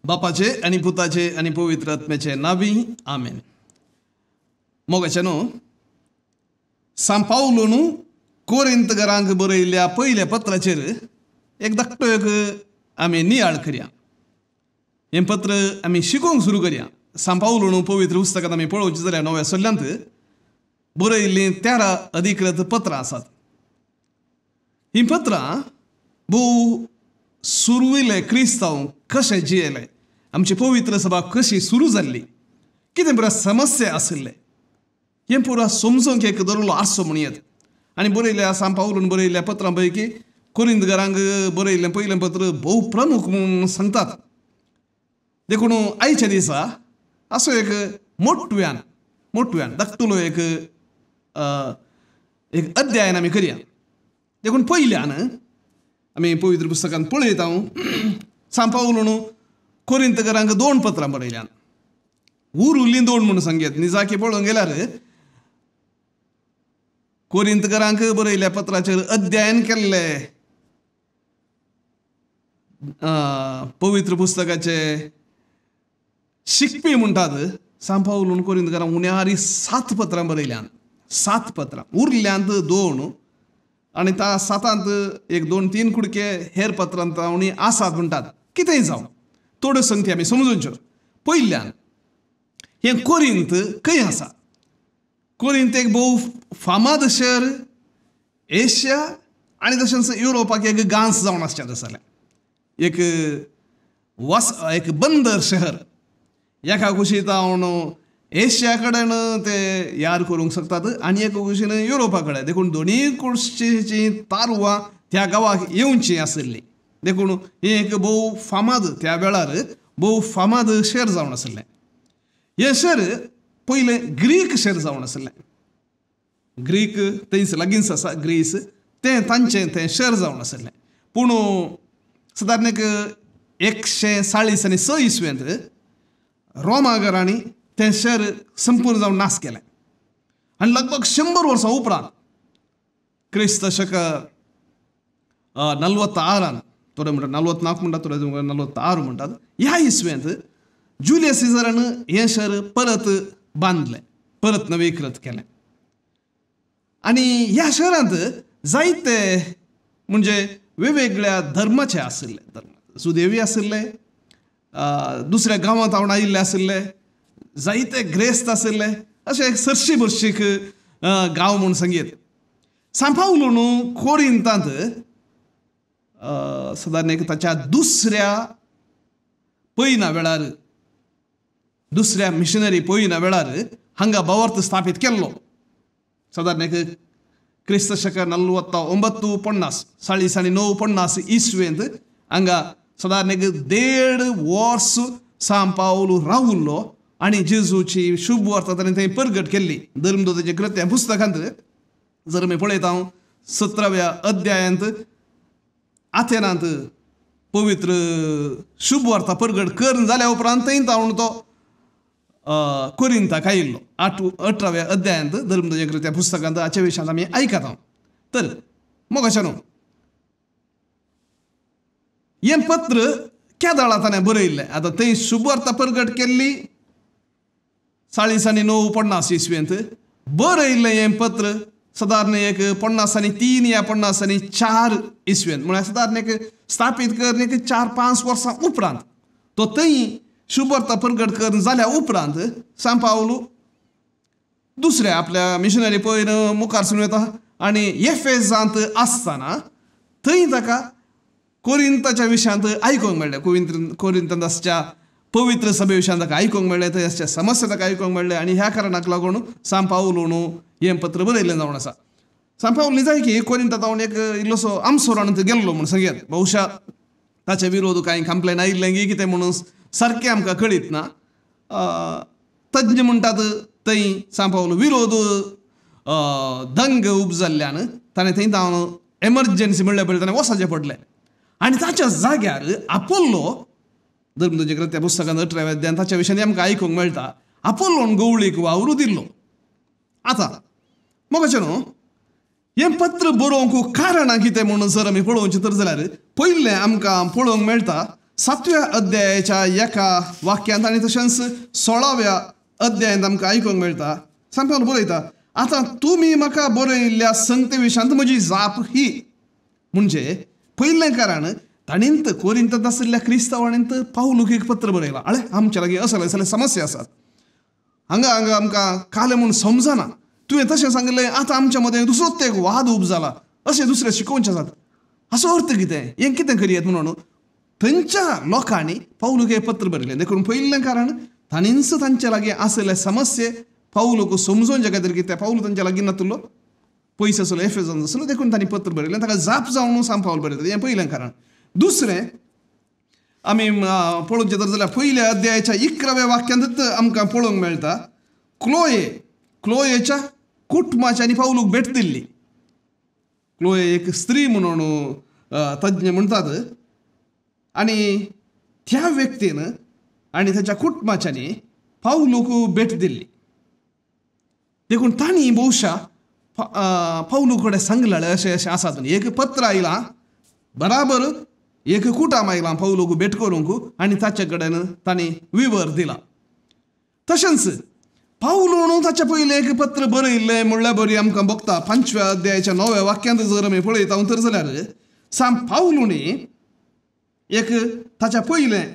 बापाचे आनी पुताचे आनी पवित्र आत्म्याचे नावी आमेन. मोगाचे न्हू सांत पावलून कोरिंतकारांक बरयल्ल्या पयल्या पत्राचेर एक धाकटो एक आमी नियाळ करया. हें पत्र आमी शिकोवंक सुरू करया. सांत पावलून पवित्र पुस्तकांत आमी पळोवचें जाल्यार नव्या सल्ल्यांत बरयल्लीं 13 अधिकृत पत्रां आसात. हीं पत्रां भोव सुरविले क्रिस्तांव कशें जियेले, आमची पवित्र सभा कशी सुरू जाल्ली, कितें पुरा समस्या आशिल्ले हें पुरा समजूंक एक दवरलो आरसो म्हण येत. आनी बरयल्ल्या सांत पावलून बरयल्ल्या पत्रां पैकी कोरिंतकारांक बरयल्लें पयलें पत्र भोव प्रमुख म्हूण सांगतात. देखून आयच्या दिसा असो एक मोटव्यान मोटव्यान धाकटुलो एक एक अध्यायन आमी करया. देखून पयल्यान आमी पवित्र पुस्तकांत पळयता सांत पावलून कोरिंतकारांक 2 पत्रां बरयल्यान, उरुल्लीं 2 म्हूण सांगयत. निजाकी पळोवंक गेल्यार कोरिंतकारांक बरयल्ल्या पत्राचेर अध्ययन केल्ले पवित्र पुस्तकाचे शिकपी म्हणटात सांत पावलून कोरिंतकारांक उण्यारी 7 पत्रां बरयल्यान, 7 पत्रां उरल्यांत 2 आनी त्या 7 1 2 3 कुडके हेर पत्रांत उणी आसात म्हणटात. कितेंय जावं थोड्यो संगती आमी समजूनच्यो. पयल्यान हें कोरिंत खंय आसा? कोरिंत एक भोव फामाद शहर एशिया आनी तशेंच युरोपाक एक गांस जावन आसचें आसलें, एक वस एक बंदर शहर. एका कुशीन जावन एशिया कडेन ते यार करूंक शकतात आनी एका कुशीन युरोपा कडेन, देखून दोनूय कुशीचीं तारवां त्या गांवाक येवचीं आशिल्लीं. देखून हें एक भोव फामाद त्या वेळार भोव फामाद शहर जावन आशिल्लें. हें शहर पयलें ग्रीक शहर जावन आशिल्लें. ग्रीक थंयच लागींच आसा ग्रीस, तें तांचें तें शहर जावन आशिल्लें. पूण सादारण एक 140 आनी 6 इसवेंत रोमागरांनी तें शहर संपूर्ण जावन नाश केलें आनी लगभग 100 वर्सां उपरांत क्रिस्त शक 46, थोडे म्हणटात 44 म्हणटात, थोडे 46 म्हणटात, ह्या इसवेंत जुलियस सिजरान हें शहर परत बांदलें, परत नवीकृत केलें. आनी ह्या शहरांत जायते म्हणजे वेगवेगळ्या धर्माचे आशिल्ले, धर्म सुदेवी आशिल्ले, दुसऱ्या गांवांत हांव आयिल्ले आशिल्ले, जायते ग्रेस्त आशिल्ले, अशें एक सरशी बर्शीक गांव म्हूण सांगयत. सांत पावलून कोरिंतांत सादारण एक ताच्या दुसऱ्या पयना वेळार, दुसऱ्या मिशनरी पयना वेळार हांगा भावार्थ स्थापीत केल्लो. सादारण एक क्रिस्त शक 49 50 40 आनी 9 50 इसवेंत हांगा सादारण एक 1.5 वर्स सांत पावलू रावल्लो आनी जेजूची शुभ वार्ता ताणें थंय परगट केल्ली. धर्मदूताचें कृत्यां पुस्तकांत जर आमी पळयता 17व्या अध्यायांत आथेनांत पवित्र शुभ वार्ता परगट करून जाल्या उपरांत थंय तावन तो कोरिंताक आयिल्लो. 18व्या अध्यायांत धर्मदूताचें कृत्यां पुस्तकांत हाच्या विशयांत आमी आयकता. तर मोगाच्या न्हू हें पत्र केदळा ताणें बरयल्लें. आतां थंय शुभ वार्ता परगट केल्ली 40 आनी 9 50 इसवेंत बरयल्लें हें पत्र सादारण एक 50 आनी 3 या 50 आनी 4 इसवेंत, म्हळ्यार सादारण एक स्थापीत करून एक 4-5 वर्सां उपरांत तो थंय शुभ वार्ता परगट करून जाल्या उपरांत सांत पावलू दुसऱ्या आपल्या मिशनरी पयर मुखार सून वता आनी एफेजांत आसतना थंय ताका कोरिंताच्या विशयांत आयकूंक मेळ्ळें. कोरिंतांत आसच्या पवित्र सभे विशयांत ताका आयकूंक मेळ्ळें, थंय आसच्या समस्या ताका आयकूंक मेळ्ळें आनी ह्या कारणाक लागून सांत पावलून हें पत्र बरयल्लें जावन आसा. सांत पावल निजाय की कोरिंतांत हांव एक इल्लोसो आमसोरांत गेल्लो म्हूण सांगयत. बहुशा ताचे विरोध कांय कंप्लेन आयिल्लें की कितें म्हणून सारकें आमकां कळीत ना. तज्ञ म्हणटात थंय सांत पावल विरोध दंग उब जाल्ल्यान ताणें थंय तावन एमर्जन्सी म्हणल्या पयलीं ताणें वचचें पडलें आनी ताच्या जाग्यार आपोल्लो धर्मदूताचें कृत्यां पुस्तकांत 18व्या अध्यायांत ताच्या विशयांत आमकां आयकूंक मेळटा. आपोल्लोन गवळीक वावरू दिल्लो. आतां मोगाचे न्हू हें पत्र बरोवंक कारणां कितें म्हणून जर आमी पळोवचें तर जाल्यार पयलें आमकां पळोवंक मेळटा सातव्या अध्यायाच्या एका वाक्यांत आनी तशेंच 16व्या अध्यायांत आमकां आयकूंक मेळटा. सांत पावल बरयता, आतां तुमी म्हाका बरयल्ल्या संगते विशयांत म्हजी जाप ही. म्हणजे पयलें कारण ताणेंत कोरिंतांत आशिल्ल्या क्रिस्तांवांनी पावलूक एक पत्र बरयलां, आळे आमच्या लागीं असले असले समस्या आसात, हांगा हांगा आमकां कालें म्हूण समजना, तुवें तशें सांगिल्लें, आतां आमच्या मदें दुसरोच एक वाद उब जाला, अशें दुसरें शिकोवचें आसात, हाचो अर्थ कितें, हें कितें करयेत म्हणून थंयच्या लोकांनी पावलूक हें पत्र बरयलें. देखून पयलें कारण ताणींच तांच्या लागीं आशिल्ले समस्ये पावलूक समजोवच्या खातीर, कितें पावलू तांच्या लागीं नातलो, पयस आसलो, एफेजान आसलो, देखून तांणी पत्र बरयलें, ताका जाप जावन सांत पावल बरयता. हें पयलें कारण. दुसरें आमी पळोवचें तर जाल्यार पयल्या अध्यायाच्या 11व्या वाक्यांतच आमकां पळोवंक मेळटा, क्लोये क्लोयेच्या कुटुंबाच्या पावलूक भेट दिल्ली. क्लोये एक स्त्री म्हणून तज्ञ म्हणटात आनी त्या व्यक्तीन आनी ताच्या कुटुंबाच्यांनी पावलूक भेट दिल्ली. देखून तांणी बहुशा पावलू कडेन सांगलें अशें अशें आसा, एक पत्र आयलां बराबर एक कुटाम आयलां पावलूक भेट करूंक आनी ताचे कडेन तांणी विवर दिला. तशेंच पावलून ताच्या पयलें एक पत्र बरयल्लें म्हणल्यार बरी आमकां भोगता 5व्या अध्यायाच्या 9व्या वाक्यांत जर आमी पळयता तर जाल्यार सांत पावलूनी एक ताच्या पयलें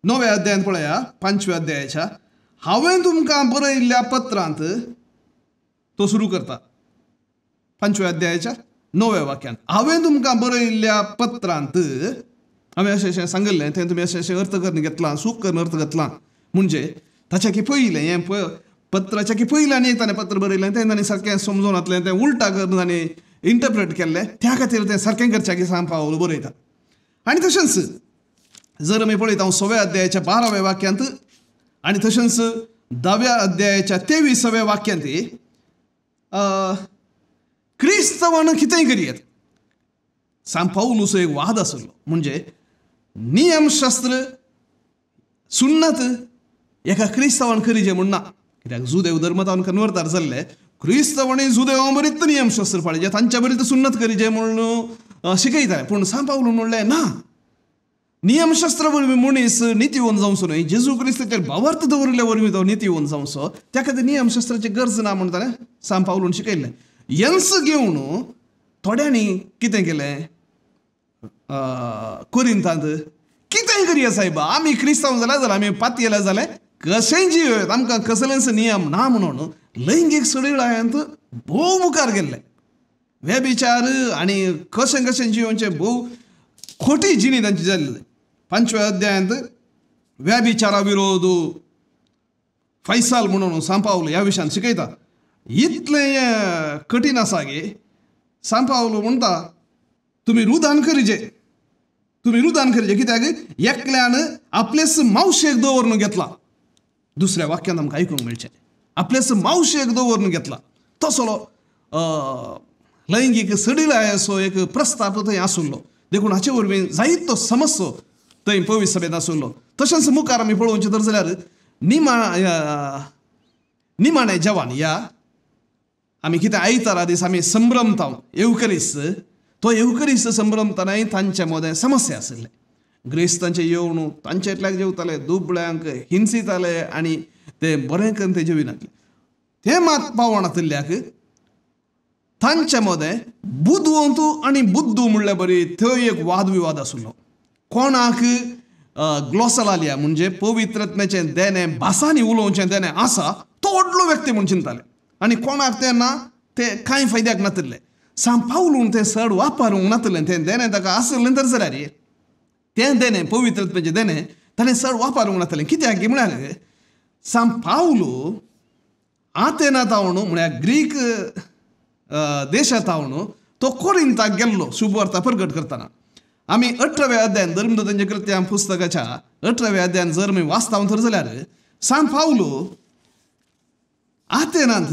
9व्या अध्यायांत पळया 5व्या अध्यायाच्या, हांवें तुमकां बरयल्ल्या पत्रांत तो सुरू करता 5व्या अध्यायाच्या 9व्या वाक्यांत, हांवें तुमकां बरयल्ल्या पत्रांत हांवें अशें अशें सांगिल्लें तें तुमी अशें अशें अर्थ करून घेतलां, चूक करून अर्थ घेतलां. म्हणजे ताच्या की पयलें हें पत्राच्या की पयलें आनी एक ताणें पत्र बरयलें तें ताणें सारकें समजून जातलें, तें उल्टा करून ताणें इंटरप्रेट केल्लें, त्या खातीर तें सारकें करचें की सांत पावल बरयता. आनी तशेंच जर आमी पळयता 6व्या अध्यायाच्या 12व्या वाक्यांत आनी तशेंच 10व्या अध्यायाच्या 23व्या वाक्यांत क्रिस्तांवान कितेंय करयेत. सांत पावलूचो एक वाद आशिल्लो, म्हणजे नियमशास्त्र सुन्नत एका क्रिस्तांवान करीजे म्हूण ना, कित्याक जुदेव धर्मांत कन्वर्तार जाल्ले क्रिस्तांवांनी जुदेवां बरीच नियमशास्त्र पाळिजे, तांच्या बरीच सुन्नत करीजे म्हूण शिकयताले. पूण सांत पावलून म्हणलें ना, नियमशास्त्र वरवीं मनीस नितीवन जावचो न्हय, जेजू क्रिस्ताचेर भावार्थ दवरिल्ल्या वरवीं तो नितीवन जावचो, त्या खातीर नियमशास्त्राची गरज ना म्हूण ताणें सांत पावलून शिकयल्लें. हेंच घेवन थोड्यांनी कितें केलें कोरिंतांत, कितेंय करया सायबा, आमी क्रिस्तांव जाल्यार जाल्यार आमी पातयेले जाल्यार कशेंय जियोत, आमकां कसलेंच नियम ना म्हणून लैंगीक सडळायांत भोव मुखार गेल्ले, व्यभिचार आनी कशें कशें जियोवचें भोव खोटी जिणी तांची जाल्ली. 5व्या अध्यायांत व्यभिचारा विरोध फैसाल म्हणून सांत पावल ह्या विशयान शिकयता. इतलें कठीण आसा गे, सांत पावल म्हणटा तुमी रुदान करीजे, तुमी रुदान करीजे, कित्याक एकल्यान आपलेच मावशेक दवरून घेतला. दुसऱ्या वाक्यान आमकां आयकूंक मेळचें, आपलेच मावशेक दवरून घेतला, तसलो लैंगीक सडिलायेचो एक प्रस्ताव थंय आशिल्लो. देखून हाचे वरवीं जायतो समस्यो थंय पवित्र सभेंत आशिल्लो. तशेंच मुखार आमी पळोवचें तर जाल्यार निमाणें जेवण ह्या आमी कितें आयतारा दीस आमी संभ्रमता येवकरीस, तो येवकरीस संभ्रमतानाय तांच्या मदें समस्या आशिल्ले. ग्रेस्तांचे येवन तांचे एकल्याक जेवताले, दुबळ्यांक हिंसिताले आनी ते बरें करून ते जेविनातले. ते मात पावनातिल्ल्याक तांच्या मदें बुदवंत आनी बुद्दू म्हणल्यार बरी थंय एक वादविवाद आशिल्लो. कोणाक ग्लोसलालिया म्हणजे पवित्रत्म्याचें देणें भासांनी उलोवचें देणें आसा तो व्हडलो व्यक्ती म्हूण चिंतताले आनी कोणाक तें ना ते कांय फायद्याक नातिल्लें. सांत पावलून तें चड वापरूंक नातिल्लें, तें देणें ताका आशिल्लें तर जाल्यार तें देणें पवित्रत्म्याचें देणें ताणें चड वापरूंक नातिल्लें. कित्याक म्हळ्यार सांत पावलू आतेना तावन म्हळ्यार ग्रीक देशा तावन तो कोरिंताक गेल्लो शुभवार्ता प्रगट करतना. आमी 18व्या अध्यायान धर्मदूतांच्या कृत्यां पुस्तकाच्या 18व्या अध्यायान जर आमी वाचता तर जाल्यार सांत पावलू आतेनांत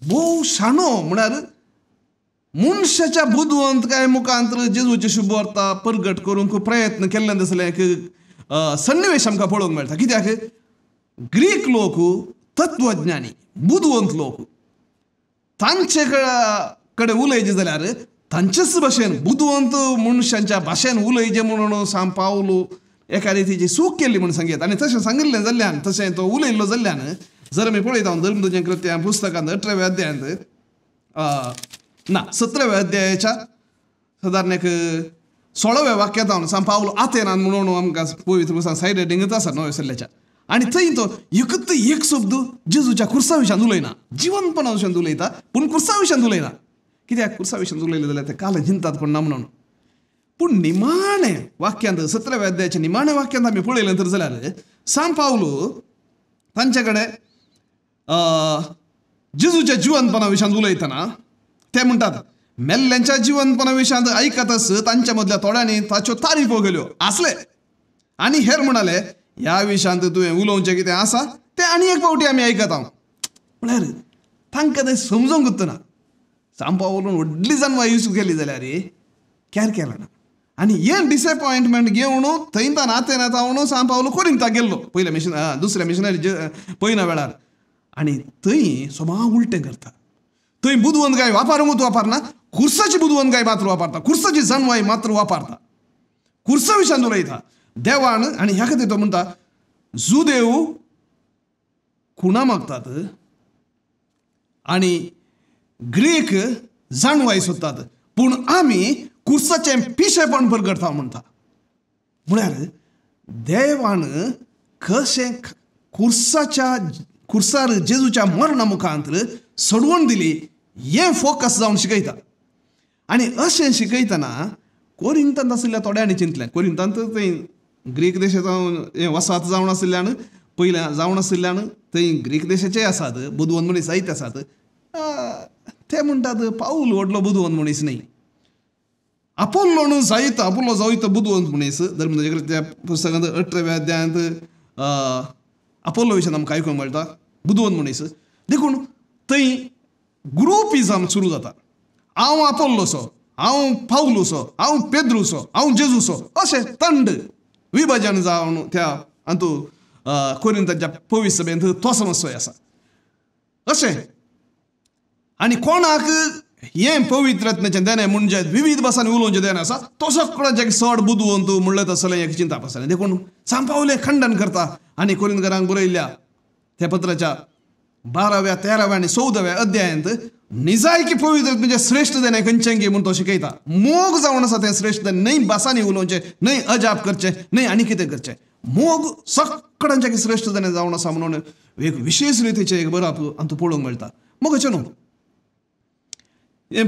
भोव शाणो म्हळ्यार मनशाच्या बुदवंतकाय मुखांत जेजूची शुभवार्ता प्रगट करूंक प्रयत्न केल्ले दिसले एक सन्निवेश आमकां पळोवंक मेळटा. कित्याक ग्रीक लोक तत्वज्ञानी बुदवंत लोक, तांचे कडेन उलयचे जाल्यार तांचेच भाशेन बुदवंत मनशांच्या भाशेन उलयचें म्हणून सांत पावलू एका रितीची चूक केली म्हूण सांगयत. आनी तशें सांगिल्लें जाल्ल्यान, तशें तो उलयल्लो जाल्ल्यान, जर आमी पळयता धर्मदूतांचें कृत्यां पुस्तकांत 18व्या अध्यायांत ना 17व्या अध्यायाच्या सादारण एक 16व्या वाक्यांत सांत पावल आतेनान म्हणून आमकां पवित्र पुस्तकां सायड हेडिंगच आसा नव्या सल्ल्याच्या. आनी थंय तो एकच एक शब्द जेजूच्या खुर्सा विशयांत उलयना, जिवनपणा विशयांत उलयता पूण खुर्सा विशयांत उलयना. कित्याक खुर्सा विशयांत उलयलें जाल्यार ते काल चिंतात कोण ना म्हणून. पूण निमाणें वाक्यांत 17व्या अध्यायाच्या निमाणें वाक्यांत आमी पळयलें तर जाल्यार सांत पावलू तांचे कडेन जेजूच्या जिवनपणा विशयांत उलयतना ते म्हणटात, मेल्ल्यांच्या जिवनपणा विशयांत आयकतच तांच्या मदल्या थोड्यांनी ताच्यो तारीफो केल्यो आसले आनी हेर म्हणाले, ह्या विशयांत तुवें उलोवचें कितें आसा तें आनी एक फावटी आमी आयकता. म्हळ्यार तांकां तें समजूंक उरतना सांत पावलून व्हडली जानवाय यूज केली जाल्यार कॅर केलें ना. आनी हें डिसएपॉयंटमेंट घेवन थंयतान आतेनात जावन सांत पावलू कोरिंताक गेल्लो पयल्या मिशन दुसऱ्या मिशनरी पयना वेळार. आनी थंय समा उलटें करता, थंय बुदवंतकाय वापरूंकूच वापरना, खुर्साची बुदवंतकाय मात्र वापरता, खुर्साची जानवाय मात्र वापरता, खुर्सा विशयांत उलयता देवान. आनी ह्या खातीर तो म्हणटा, जुदेव खुणा मागतात आनी ग्रीक जाणवाय सोदतात, पूण आमी खुर्साचें पिशेपण परगटता म्हणटा. म्हळ्यार देवान कशें खुर्साच्या खुर्सार जेजूच्या मरणा मुखांत सोडवण दिली हें फोकस जावन शिकयता. आनी अशें शिकयतना कोरिंतांत आशिल्ल्या थोड्यांनी चिंतलें, कोरिंतांत थंय ग्रीक देशाचो हें वसाहत जावन आशिल्ल्यान, पयलें जावन आशिल्ल्यान थंय ग्रीक देशाचे आसात बुदवंत मनीस जायते आसात. ते म्हणटात पावल व्हडलो बुदवंत मनीस न्हय, आपोल्लो जायतो, आपोल्लो जायतो बुदवंत मनीस. धर्मदूतांच्या पुस्तकांत 18व्या अध्यायांत आपोल्लो विशयांत आमकां आयकूंक मेळटा बुदवंत मनीस. देखून थंय ग्रुपिजम सुरू जाता, हांव आपोल्लोसो, हांव पावलूसो, हांव पेद्रूसो, हांव जेजूसो, अशें तंड विभाजन जावन त्या अंतू कोरिंताच्या पवित्र सभेंत तो समस्या आसा अशें. आनी कोणाक हें पवित्र आत्म्याचें देणें म्हणजे विविध भासांनी उलोवचें देणें आसा तो सगळ्यांचें चड बुदवंत म्हणलें तसलें एक चिंतप आसलें. देखून सांत पावले खंडन करता आनी कोरिंतकारांक बरयल्ल्या त्या पत्राच्या 12व्या 13व्या आनी 14व्या अध्यायांत निजायकी पवित्र म्हणजे श्रेश्ठ देणें खंयचें गी म्हूण तो शिकयता. मोग जावन आसा तें श्रेश्ठ देणें, न्हय भासांनी उलोवचें, न्हय अजाप करचें, न्हय आनी कितें करचें, मोग सगळ्यांचें श्रेश्ठ देणें जावन आसा म्हणून एक विशेश रितीचें एक बरप आमकां पळोवंक मेळटा. मोगाचें न्हू हें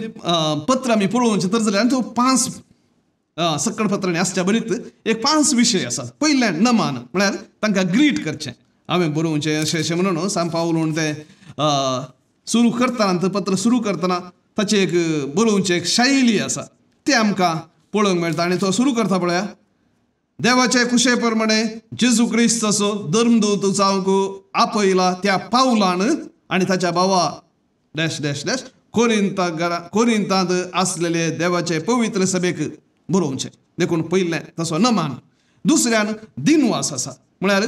पत्र आमी पळोवचें तर जाल्यार तो 5 सकळ पत्रांनी आसच्या बरीत एक 5 विशय आसात. पयलें नमान म्हळ्यार तांकां ग्रीट करचें, हांवें बरोवचें अशें अशें म्हणून सांत पावलून तें सुरू करतना, पत्र सुरू करतना ताचें एक बरोवचें एक शैली आसा तें आमकां पळोवंक मेळटा. आनी तो सुरू करता पळया, देवाचे कुशे प्रमाणे जेजू क्रिस्ताचो धर्मदूत जावंक आपयला त्या पावलान आनी ताच्या भावा डॅश डॅश डॅश कोरिंतांत आसलेले देवाचे पवित्र सभेक बरोवचें. देखून पयलें तसो नमान. दुसऱ्यान दिनवास आसा, म्हळ्यार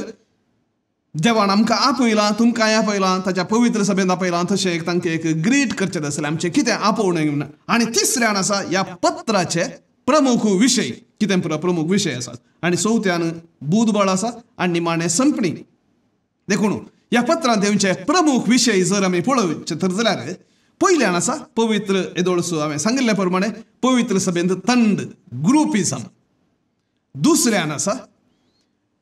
देवान आमकां आपयलां, तुमकांय आपयलां, ताच्या पवित्र सभेंत आपयलां, तशें एक तांकां एक ग्रीट करचें आसलें आमचें कितें आपोवणें. आनी तिसऱ्यान आसा ह्या पत्राचे प्रमुख विशय, कितें प्रमुख विशय आसात. आनी चवथ्यान बुदबळ आसा आनी निमाणें संपणी. देखून ह्या पत्रांत येवचे प्रमुख विशय जर आमी पळोवचे तर जाल्यार पयल्यान आसा पवित्र येदोळसो हांवें सांगिल्ल्या प्रमाणे पवित्र सभेंत तंड ग्रुपिजम. दुसऱ्यान आसा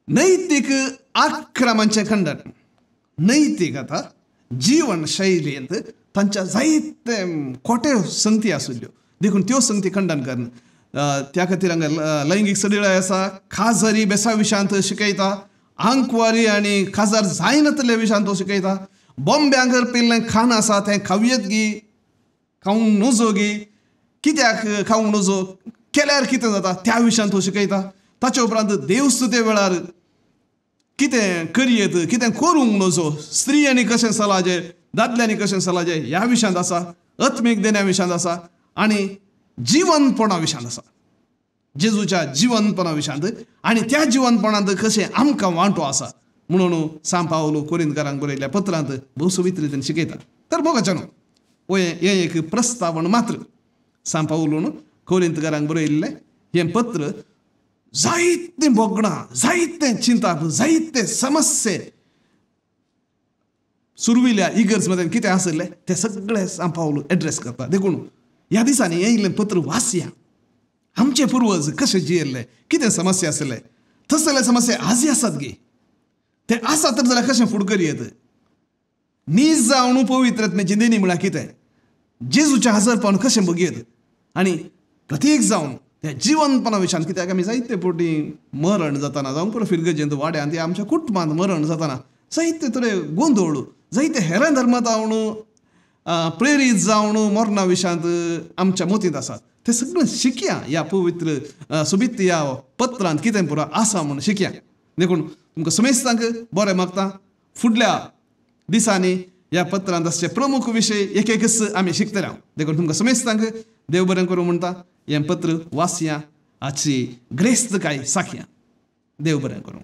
नैतीक आक्रमणाचें खंडन, नैतीक आतां जीवन शैलींत तांच्या जायते खोट्यो संगती आशिल्ल्यो देखून त्यो संगती खंडन करून त्या खातीर हांगा लैंगीक सडिळाय आसा, खाजरी बेसा विशयांत शिकयता, आंकवारी आनी खाजार जायनातल्या विशयांत तो शिकयता, बॉम्ब्यांक पिल्लें खाण आसा तें खावयेत गी खावंक नजो गी, कित्याक खावंक नजो, केल्यार कितें जाता त्या विशयांत तो शिकयता. ताचे उपरांत देवस्तुते वेळार कितें करयेत, कितें करूंक नजो, स्त्रियांनी कशें चलाचें, दादल्यांनी कशें चलाचें ह्या विशयांत आसा, आत्मीक देण्या विशयांत आसा आनी जिवनपणा विशयांत आसा, जेजूच्या जिवनपणा विशयांत आनी त्या जिवनपणांत कशें आमकां वांटो आसा म्हणून सांत पावलो कोरिंतकारांक बरयल्ल्या पत्रांत भोव सोबीत रितीन शिकयता. तर मोगाच्यानो हें एक प्रस्तावण मात्र. सांत पावलून कोरिंतकारांक बरयल्लें हें पत्र जायतें भोगणां, जायतें चिंताप, जायते समस्ये सुरविल्या इगर्ज मदें कितें आशिल्लें तें सगळें सांत पावलू एड्रेस करता. देखून ह्या दिसांनी हें इल्लें पत्र वाचया. आमचे पुर्वज कशे जियेल्ले, कितें समस्या आशिल्ले, तसले समस्या आजय आसात गे, ते आसात तर जाल्यार कशें फुडें करयेत. नीज जावन पवित्र जिंदेनी म्हळ्यार कितें, जेजूच्या हजर पावन कशें बगयेत आनी प्रत्येक जावन त्या जिवनपणा विशयान, कित्याक आमी जायते फावटी मरण जाताना जावं पुरो फिरगजेंत वाड्यांत या आमच्या कुटुंबांत मरण जाताना जायते तरे गोंदळ, जायते हेरां धर्मांत जावन प्रेरीत जावन मरणा विशयांत आमच्या मतींत आसात. ते सगळें शिकया ह्या पवित्र सोबीत ह्या पत्रांत कितें पुरो आसा म्हूण शिकया. देखून तुमकां समेस्तांक बरें मागता. फुडल्या दिसांनी ह्या पत्रांत आसचे प्रमुख विशय एक एकच आमी शिकतले. देखून तुमकां समेस्तांक देव बरें करूं म्हणटा. हें पत्र वाचया, हाची ग्रेस्तकाय साखया. देव बरें करूं.